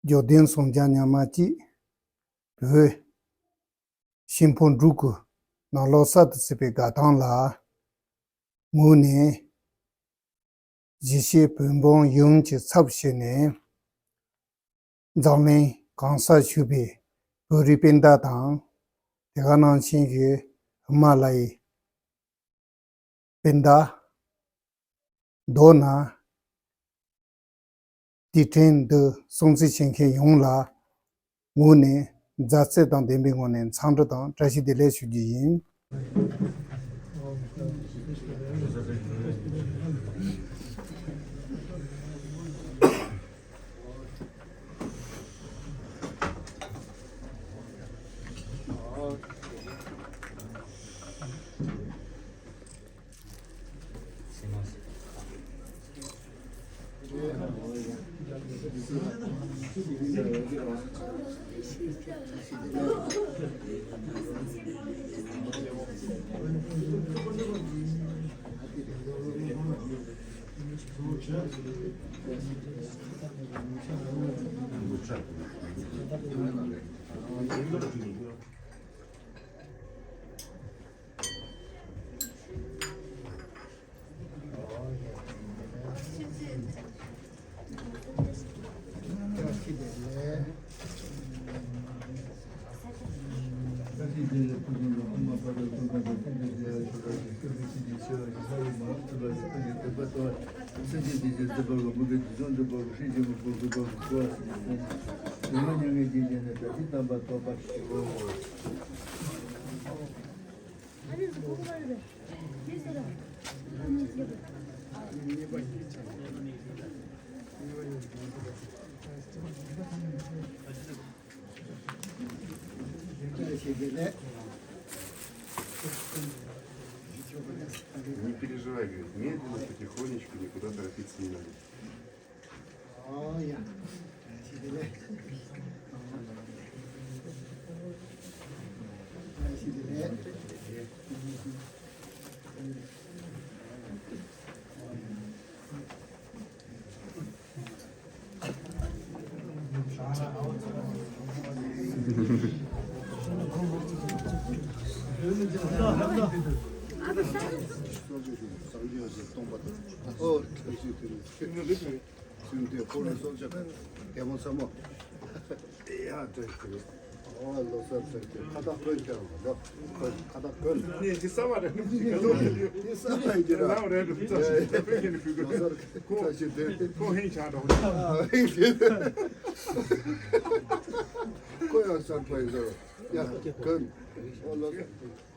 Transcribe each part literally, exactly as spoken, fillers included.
འབྱོར་ལྡན་སངས་རྒྱས་ཉི་མ་གཅིག་བོད་ཤིང་ཕོ་འབྲུག་གི་ནང་ལོ་གསར་དུ་ཚེས་པའི་དགའ་སྟོན་ལ་ངོས་ནས། གཞིས་བྱེས་བོད་འབངས་ཡོངས་ཀྱི་ཚབ་བྱས་ནས། འཛམ་གླིང་གང་སར་བཞུགས་པའི་བོད་རིགས་སྤུན་ཟླ་དང་། དེ་ག་ནང་བཞིན་གྱི་ཧི་མ་ལ་ཡའི་སྤུན་ཟླ། མདོར་ན། དེ་ཕྲན་འདི་སྲུང་བརྩི་བྱེད་མཁན་ཡོངས་ལ་ངོས་ནས་མཛའ་བརྩེ་དང་ལྡན་པའི་ངང་ནས་འཚམས་འདྲི་དང་བཀྲ་ཤིས་བདེ་ལེགས་ཞུ་རྒྱུ་ཡིན། Не переживай, говорит, медленно, потихонечку, никуда торопиться не надо. ཨོ། ཁྱོད་ཀྱིས་དེ་ནི་ཁྱོད་ཀྱིས་དེ་ནི་ཁྱོད་ཀྱིས་དེ་ནི། ཁྱོད་འདི་ཁོ་རང་སྲོག་ཆགས་བདེ་མོ་ཚ་མོ། ཡ་དྲན་གྱི་རེད། ཨོ་ལོ་གསར་ཟེར་གྱི་ཁ་བཏགས་གོན་ཀྱང་ལོ། ཁ་བཏགས་གོན། ནས་འདི་གསར་པ་རེད། འདི་གསར་པ་ཡིན་གྱི་རེད། ལམ་རེད་འདུག་ལོ་གསར་ཁ་ཆེ་དེ། ཁོ་ཧིན་ཆགས་འགྲོ། ཁོ་ཡང་གསར་པ་ཡིན་འགྲོ། ཡ་གོན། ཨོ་ལོ་གསར།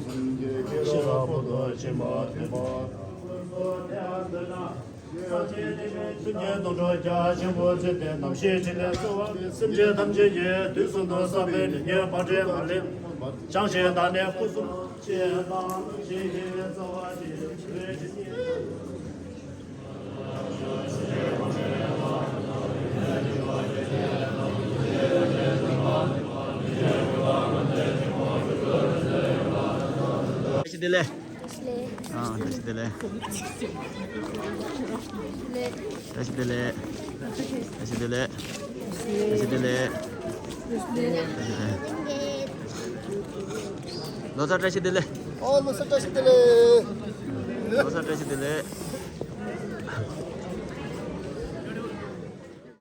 ཤེས་རབ་ཕུར་དུ་ཕྱིན་པ་ཐོས་པ་དང་། སངས་རྒྱས་དེ་བཞིན་གཤེགས་པའི་སྟོང་གྲོགས་རྒྱ་ཆེན་པོ་བརྩེགས་ལྡན་རྣམ་ཤེས་ཕྲིན་ལས་གསོལ་བ་འདེབས། སེམས་ཅན་ཐམས་ཅད་ཀྱི་དུས་གསུམ་དུ་བསགས་པའི་ལས་ངན་པ་སྒྲིབ་པ་ལས་བྱང་ཞིང་དག་ནས་སྐུ་གསུམ་ཆེ་དང་ལུས་ཞིང་ཞེན་པའི་རྩ་བ་ཅན་ཆོས་ཀྱི་བཀྲ་ཤིས་བདེ་ལེགས། ལེགས། ཨ། བཀྲ་ཤིས་བདེ་ལེགས། ལེགས། བཀྲ་ཤིས་བདེ་ལེགས། བཀྲ་ཤིས་བདེ་ལེགས། བཀྲ་ཤིས་བདེ་ལེགས། བཀྲ་ཤིས་བདེ་ལེགས། ལོ་གསར་བཀྲ་ཤིས་བདེ་ལེགས། ཨོ། ལོ་གསར་བཀྲ་ཤིས་བདེ་ལེགས། ལོ་གསར་བཀྲ་ཤིས་བདེ་ལེགས།